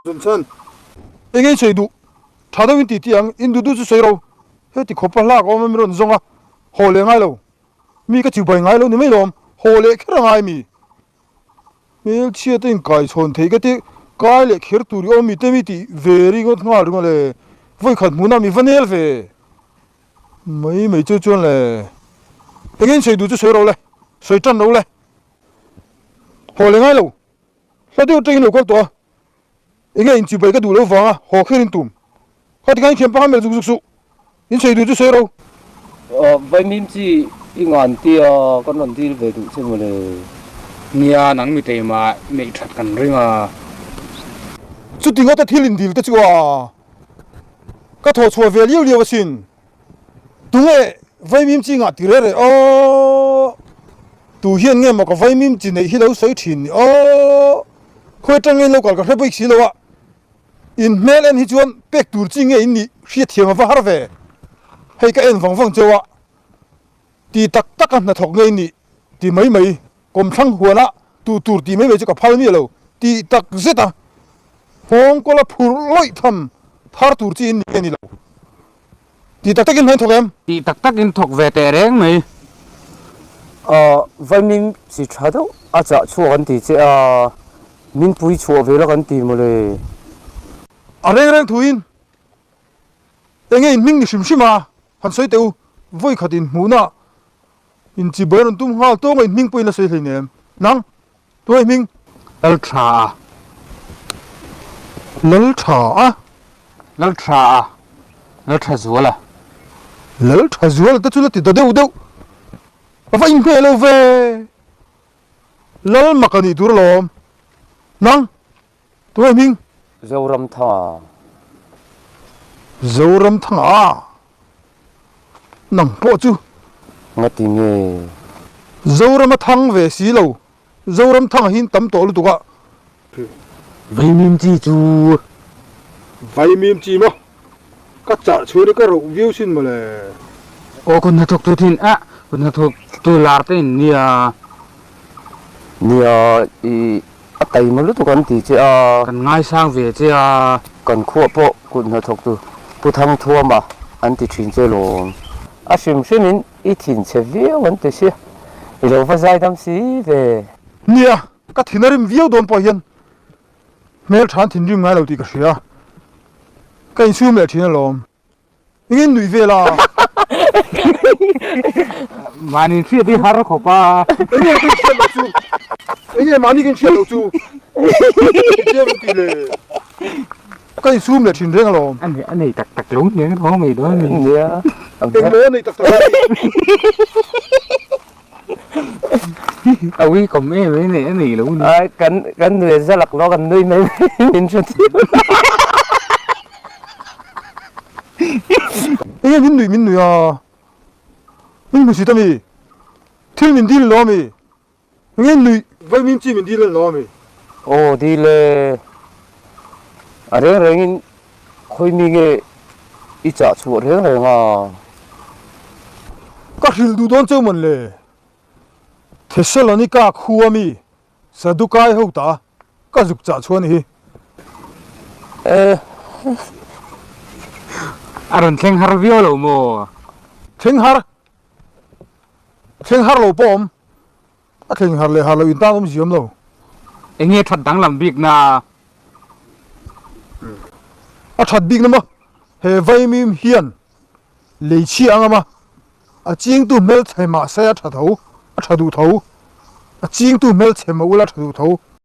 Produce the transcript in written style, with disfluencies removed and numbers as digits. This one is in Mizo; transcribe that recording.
Chhan eng in sawi duh tha deuh in tih tih ang, in duh duh chu sawi ro. Heti khawpa hlak a awm a mi rawn zawng a, haw leh ngai lo. Mi ka chibai ngai lo ni mai lawm, haw leh kher a ngai mi. Hmelchhia te in kai chhawn thei ka ti, kai leh kher tur i awm mi te mi tih ve ringawt nghal ringawt le, vawikhat hmunah mi va nel ve mai mai chu chuan le eng in sawi duh chu sawi ro le, sawi tan ro le, haw leh ngai lo, hla deuh atangin lo kal tawh a. Enge in chibai ka duh lo vanga haw kher in tum. Kha tikhan in thiam pakhat melh zuk zuk suh. In sawi duh chu sawi ro. Vaimim chi i ngan tia kan rawn dil ve duh che mawle. Nia nang mi teima neih that kan ring a. Chuti ngawta thil in dil te chu a ka thawh chhuah ve liau liau asin. Tunge vaimim chi ngah ti reh reh aw? Tu hian nge maw ka vaimim chi neih hi lo sawi thin ni aw? Khawi atang nge lo kal ka hre bawk si lo a, in hmel en hi chuan pek tur chi nge in nih hriatthiam a va har ve. Hei ka en vang vang cheu a, ti tak tak a hnathawk nge in nih ti mai mai. Kawmthlang huanah tu tur tih mai mai chu ka phal miah lo tih tak zet a, nghawng kawla phur lawih tham thar tur chi in ni nge ni lo tih tak takin hnain thawk em? Tih tak takin thawk ve teh reng mai. Vaimim chi tha deuh a chah chhuak an ti che a, min pui chhuah ve la kan ti mawle. A reng reng thuin enge in hming ni hrim hrim a, han sawi teh u, vawikhat in hmuhna In chi bai rawn tum nghal tawng a in hming pawhin a sawi hleinem. Nang, tunge hming? Lal tha a. Lal tha a. Lal tha a. Lal tha zual a. Lal tha zual te chu la ti ta deuh deuh. A va inhmeh lo ve. Lal mak a nih tur alawm. Nang, Tunge hming? Zoramthanga. Zoramthanga a? Nang pawh chu? Ngati nge? Zoram a thang ve si lo. Zoramthanga hi tam tawh lutuk a. Vaimim chi chu? Vaimim chi maw? Ka chah chhuan hi ka roh viau sin mawle. Aw kut hnathawk tu thin a, kut hnathawk tu lar te in nia. Nia i a taima lutuk an ti che a. Kan ngaisang ve che a. Kan khuah pawh kut hnathawk tu Pu Thangthuama an ti thin che lawm. A hrim hrim in i thin chhe viau an ti sia, i lo va zaidam si ve. Nia, ka thin a rim viau dawn pawh hian hmeltha an thinrim ngai lo tih ka hria. Ka insum leh thin alawm. Engin nuih vel a? Mahni hriat hi har khawp a. Enge ka hriat loh chu? Enge mahni ka inhriat loh chu? Engtia min tih le? Ka insum leh thin reng alawm. A nei tak tak lo nia ka thawng mai dawn a ni. Nia. Engmaw a nei tak tak a ni? A ui kawm em em a nei lo ni. Ai kan kan nui za lak lo kan nui mai mai min hre thiam. Enge min nui min nui a min hmu sit ami thil min dil lo ami enge nui vai min chi min dil lo ami. Aw dil e a reng reng in khawi mi nge i chah chhuah reng reng a. Ka hrilh duh dawn cheu mawn le Thessalonika khua mi Sadukai ho ta ka zuk chah chhuan hi. Eh. A rawn thleng har viau lo maw? Thleng har. Thleng har lo pawh awm. A thleng har leh har lo in tan awm ziam lo. Enge that danglam bik na? A that bik na maw? He vaimim hian lei chhia ang a ma. A chingtu hmelchhe mahse a tha tho, a tha duh tho. A chingtu hmelchhe mah ula a tha duh tho.